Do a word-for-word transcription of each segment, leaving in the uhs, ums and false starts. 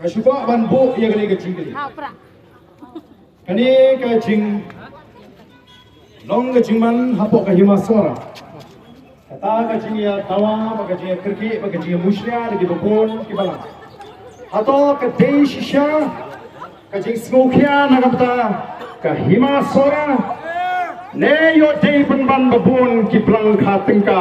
Ka shu kwah ban buh ïa kane ka jingkylli. Kane ka jing long ka jingman hapoh ka Hima Sohra. Kata ka jingïadawa bad ka jingïakyrkieh bad ka jingïamushlia da kiba bun ki balang. Hato ka dei shisha ka jingsngewkhia na ka bynta ka Hima Sohra? Ne ïoh dei pynban ba bun ki plang kha tyngka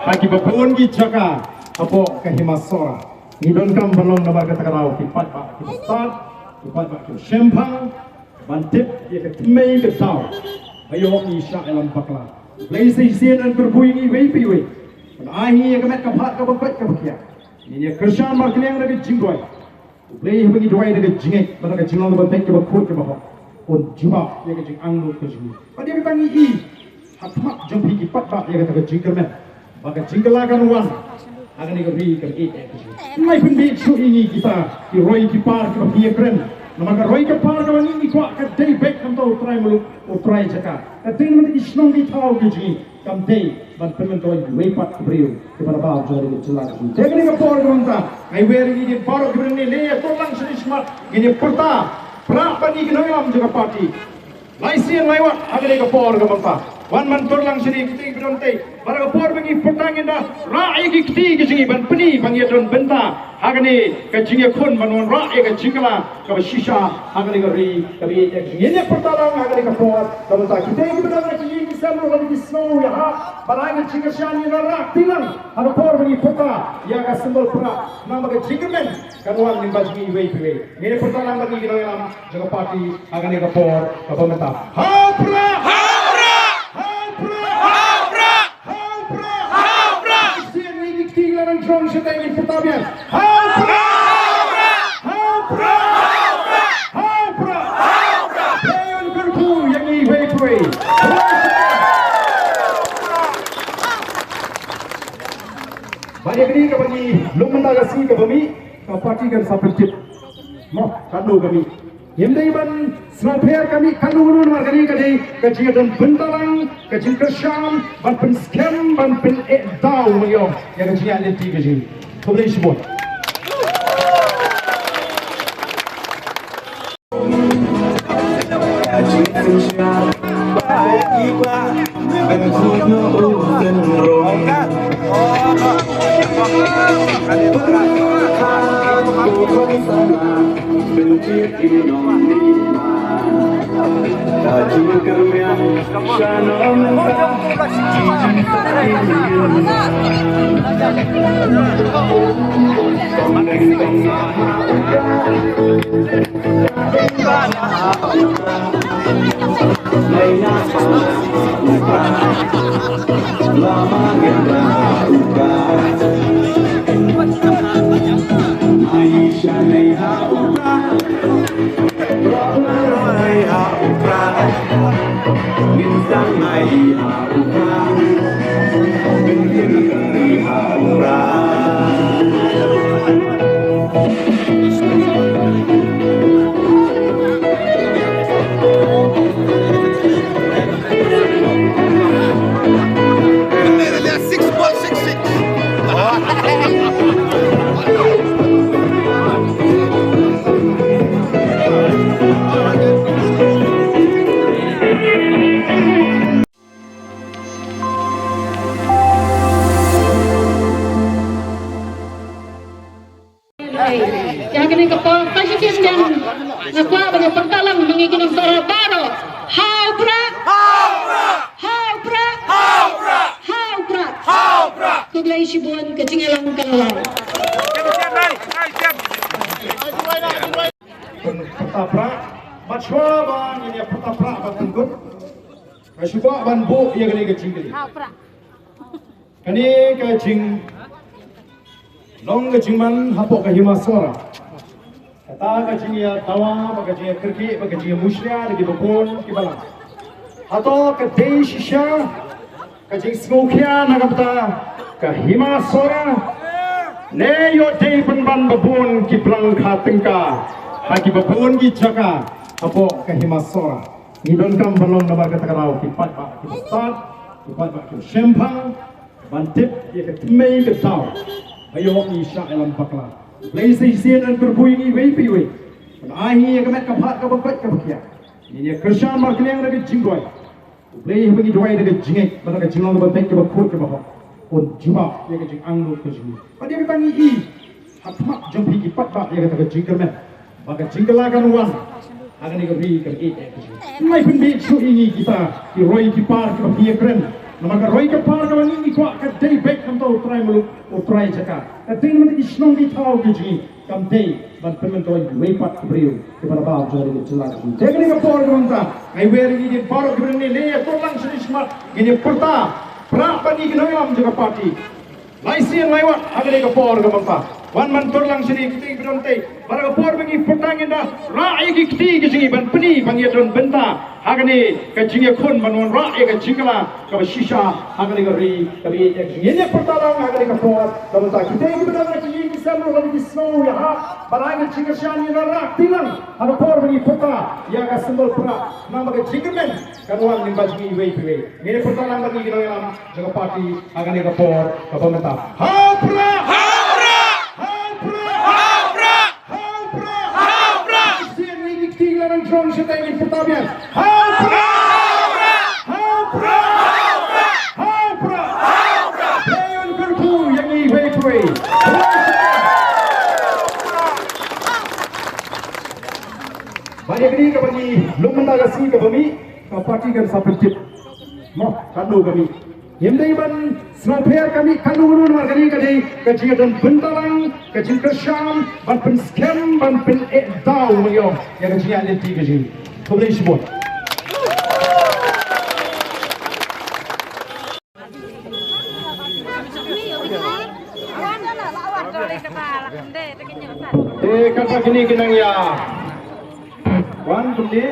ha kiba bun ki jaka hapoh ka Hima Sohra? Ngi donkam ban long namar kata ka daw ki paidbah kiba stad, ki paidbah kiba shemphang ban tip ïa ka thymmei ka daw ba ïoh ngi shah ïalam bakla. Blei sa shisien un kyrkhu ïa ngi iwei pa iwei. Ban ai ngi ïa ka met ka phad kaba koit kaba khiah. Ngin ïa kyrshan markylliang da ka jingrwai. U Blei haba ngi duwai da ka jingngeit bad da ka jinglong kaba beit kaba khuid kaba hok, un jubab ïa ka jingangnud ka jong ngi. Bad ïa kata ngi i ha khmat jong phi ki paidbah ïa kata ka jingkyrmen ba ka jingkylla kan wan ha kane ka ri kaba ïeit ka jong ngi. Ngi pynbeit shuh ïa ngi kita ki roi ki par kiba phi ïakren. Namar ka roi ka par kaba ngi ngi kwah ka dei beit namar u trai muluk, u trai jaka. Ka dei namar ki shnong ki thaw ka jong ngi. Kam dei ban pynmyntoi iwei pat ka briew kiba na bam jong ka jylla ka jong ngi. Te kane ka por ka mynta, ngai wer ïa ngi baroh kiba ngi leh ïa, to lang shane shakhmat, ngin ïa pyrta prah bad ngi ki nongïalam jong ka party. Lai sien lai wat ha kane ka por ka mynta. Wan ban tur lang shane kita kiba don tei. Bad ha ka por ba ngi pyrta ngin da rah ïa ki kti ki jong ngi ban pyni ba ngi ïa don bynta ha kane ka jingïakhun ban wanrah ïa ka jingkylla kaba shisha ha kane ka ri kaba ïeit ka jong ngi. Ngin ïa pyrta lang ha kane ka por ka mynta. Kita kiba don ha ki ïing ki sem ruh lane ki sngew ïa ha ba la ka jingkyrshan, ngin ïa rah kti lang ha ka por ba ngi pyrta ïa ka symbol prah. Namar ka jingkyrmen kan wan lyngba jong ngi iwei pa iwei. Ngin ïa pyrta lang bad ngi ki nongïalam jong ka party ha kane ka por kaba mynta. Ha u prah! Ha u prah! Ha u prah! Ha u prah! Ha u prah! Ha u prah! Sien ngi ki kti la nang jrong shatei, ngi pyrta biang. Ha u prah! Ha u prah! Ha u prah! Ha u prah! Hei un kyrkhu ïa ngi iwei pa iwei. Bad ïa kane kaba ngi lum mynta ka sngi kaba mih, ka party kan sa pyntip mo katno ka mih. Ngim dei ban sngewpher ka mih katno katno, namar kane ka dei ka jingdon bynta lang, ka jingkyrshan ban pynskhem, ban pyneh daw, mo, ïa ka jingïaid lynti ka jong ngi. Khublei shibun. Ïa kane ka por ka shisien nga kwah ban ïa pyrta lang ma ngi ki nongshakri baroh. Ha u prah! Ha u prah! Ha u prah! Khublei shibun, ka jingïalang ka la wan. Pyrta prah, bad shuwa ba ngin ïa pyrta prah bad tyngkut, nga shu kwah ban buh ïa kane ka jingkylli. Kane ka jing long ka jingman hapoh ka Hima Sohra. Kata ka jingïadawa bad ka jingïakyrkieh bad ka jingïamushlia da kiba bun ki balang. Hato ka dei shisha ka jingsngewkhia na ka bynta ka Hima Sohra? Ne ïoh dei pynban ba bun ki plang kha tyngka ha kiba bun ki jaka hapoh ka Hima Sohra? Ngi donkam ban long namar kata ka daw ki paidbah kiba stad, ki paidbah kiba shemphang ban tip ïa ka thymmei ka daw ba ïoh ngi shah ïalam bakla. Blei sa shisien un kyrkhu ïa ngi iwei pa iwei. Ban ai ïa ka met ka phad kaba koit kaba khiah. Ngin ïa kyrshan markylliang da ka jingduwai. Blei haba ngi duwai da ka jingngeit bad da ka jinglong kaba beit kaba khuid kaba hok, un jubab ïa ka jingangnud ka jong ngi. Bad ïa kata ngi i ha khmat jong phi ki paidbah ïa kata ka jingkyrmen ba ka jingkylla kan wan ha kane ka ri ka ri. Ngi pynbeit shuh ïa ngi kita ki roi ki par kiba phi ïa kren. Namar ka roi ka par kaba ngi ngi kwah ka dei beit, kumta u trai muluk u trai jaka. Ka dei namar ki shnong ki thaw ki jong ngi. Kam dei ban pynmyntoi iwei pat ki briew kiba la bam jong ka jylla ka jong ngi. Te kane ka por kaba mynta nga ai wer ïa ngi baroh kiba ngi leh ïa, to lang sha ngi shakhmat, ngin ïa pyrta prah bad ngi ki nongïalam jong ka party. Lai sien lai wat ha kane ka por kaba mynta. Wan man, to lang sha ngi, kti ki don te. Bad ha ka por ba ngi pyrta ngin da rah ïa ki kti ki jong ngi ban pyni ba ngi don bynta ha kane ka jingïakhun ban wanrah ïa ka jingkylla kaba shisha ha kane ka ri kaba ïeit. Ngin ïa pyrta lang ha kane ka por kaba mynta. Kita kiba don ha ki ïing ki sem ruh, lada ki sngew ïahap ban ai ka jingkyrshan, ngin ïa rah kti lang ha ka por ba ngi pyrta ïa ka symbol prah, namar ka jingkyrmen kan wan lyngba jong ngi iwei pa iwei. Ngin ïa pyrta lang bad ngi ki nongïalam jong ka party ha kane ka por kaba mynta. Ha u prah! Ha u prah! Ha u prah! Ha u prah! Ha u prah! Ha u prah! Shisien ngi ki kti la nang jrong shatei, ngin pyrta biang. Ha u prah! Ha u prah! Ha u prah! Ha u prah! Dei un kyrkhu ïa ngi iwei pa iwei. Bad ïa kane kaba ngi lum mynta ka sngi kaba mih, ka party kan sa pyntip. Mo, katno ka mih. Ngim dei ban sngewpher ka mih katno katno, namar kane ka dei ka jingdon bynta lang, ka jingkyrshan ban pynskhem, ban pyneh daw, ban ïoh ïa ka jingïaid lynti ka jong ngi. Khublei shibun. Te kata kine ki nang ïa wan kumne.